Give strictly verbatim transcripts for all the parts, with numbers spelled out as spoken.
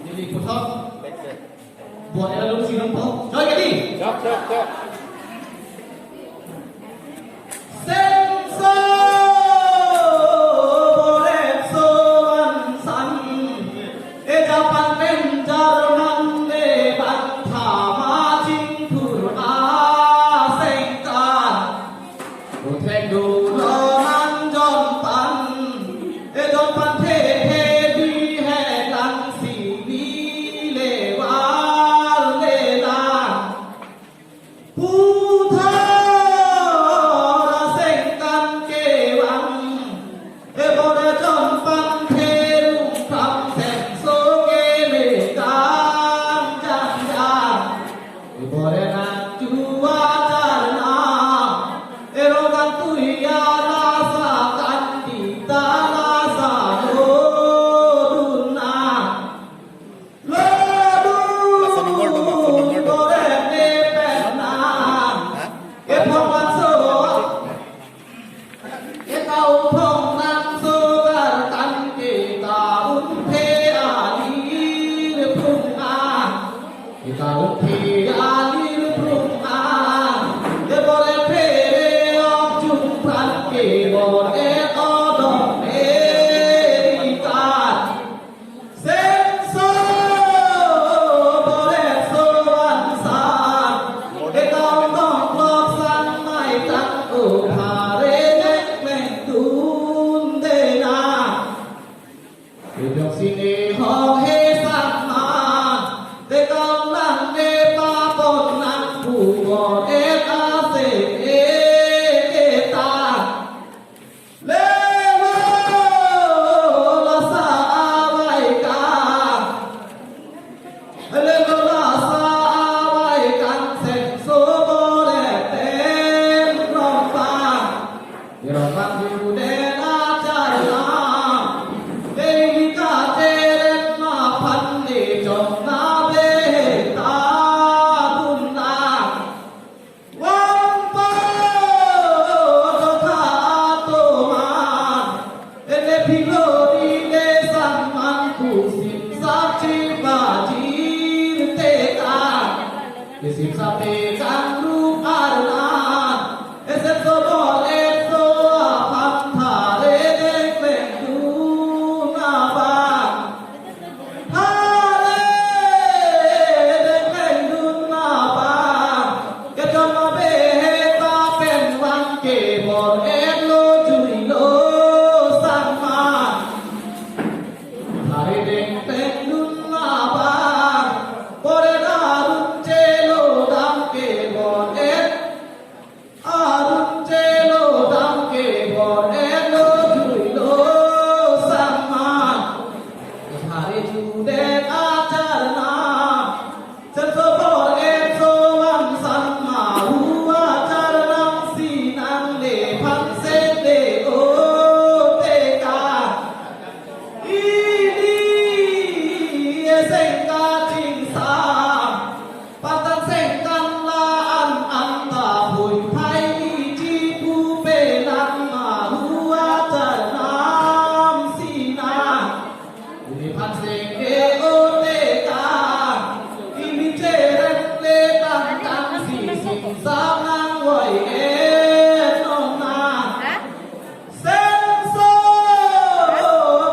Neli puthot. Buat era dulu sih nampak. Joy kali. Jok, jok, jok. Senso boret so ansan. E Japan pen German le bang thama chingthur asengkan. Utheng dolo nang jonpan, e jonpan the the bihek lang sini le war le lang. Puthot asengkan kevang, e boret jonpan the rung pram senso kele kang jang jang. E boret nang jua charna, e rong kan tuya lasa kan dita lasa lo dun nang. Lo dun. Phone number do ma, phone number do. Boret ne pen nang. Ha? E phone man so. Ekaun thong nang so gar kan ke kaun the alir phung a. Ekaun the alir phung a. Ke boret phere ok jung pran ke boret odong American. Senso boret so ansan, ekaun nong klok sang mai tang o phare jeng kleng tun de na. Ejok sine hok he sang ma, ekaun nang ne papon nang pu boret ase e ke ta. Lelo lasa awai ka. Lelo lasa awai kan senso boret pen rompa. Rompa juden ajar na. Dei ka jeren ma phan de jong na be ta dun na. Vangpo dotha atoman, ene philori le sangman pusim sachi bajir teka. Kesim sape kangrup arna, esen sobol eso aphan thare deng deng dun abang. Hale, deng deng dun abang. Keton ma beheta pen vang ke boret lo jui lo sangma. Hale deng deng dun abang. Boret arun chelo dam ke boret. Arun chelo dam ke boret lo jui lo sangma. Hari judet ajar na. Senso boret so lam sangma hu ajar nang si nang le phan se de o teka. Ili eseng kachingsa. Patang sengkan la an an ta phui phai iji pu pe nang ma hu ajar nam si na. Ili phan seng ke o teka. Ili cheren le tang tang si sing sam nang wai e nong na. Senso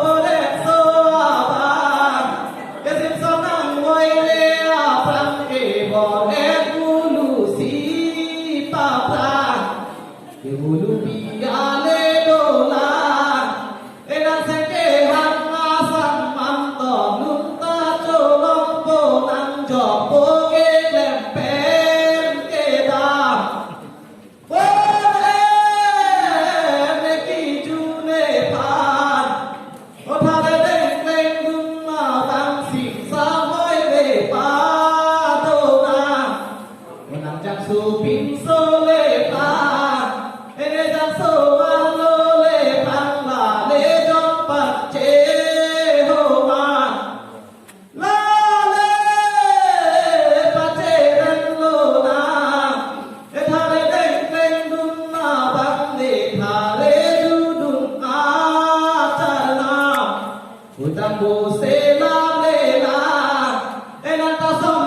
boret so abang, kesim so nang wai le aphrang ke boret bulu si paphrang, ke bulu pia le dolang, enang seng ke hang asang manton nung ta cholong po nang jok po ke klem pen ke dam. Pon em ne kejun ephan. O thare deng deng dun ma bang sing sa hoi le pa do na. Menang jangso pinso le pa. Ene jangso arlo le pang la le jong pang che ho ma. Lale pacheren lo na, e thare deng deng dun na bang le thare judun atar na. Utang bo se lale la, Asam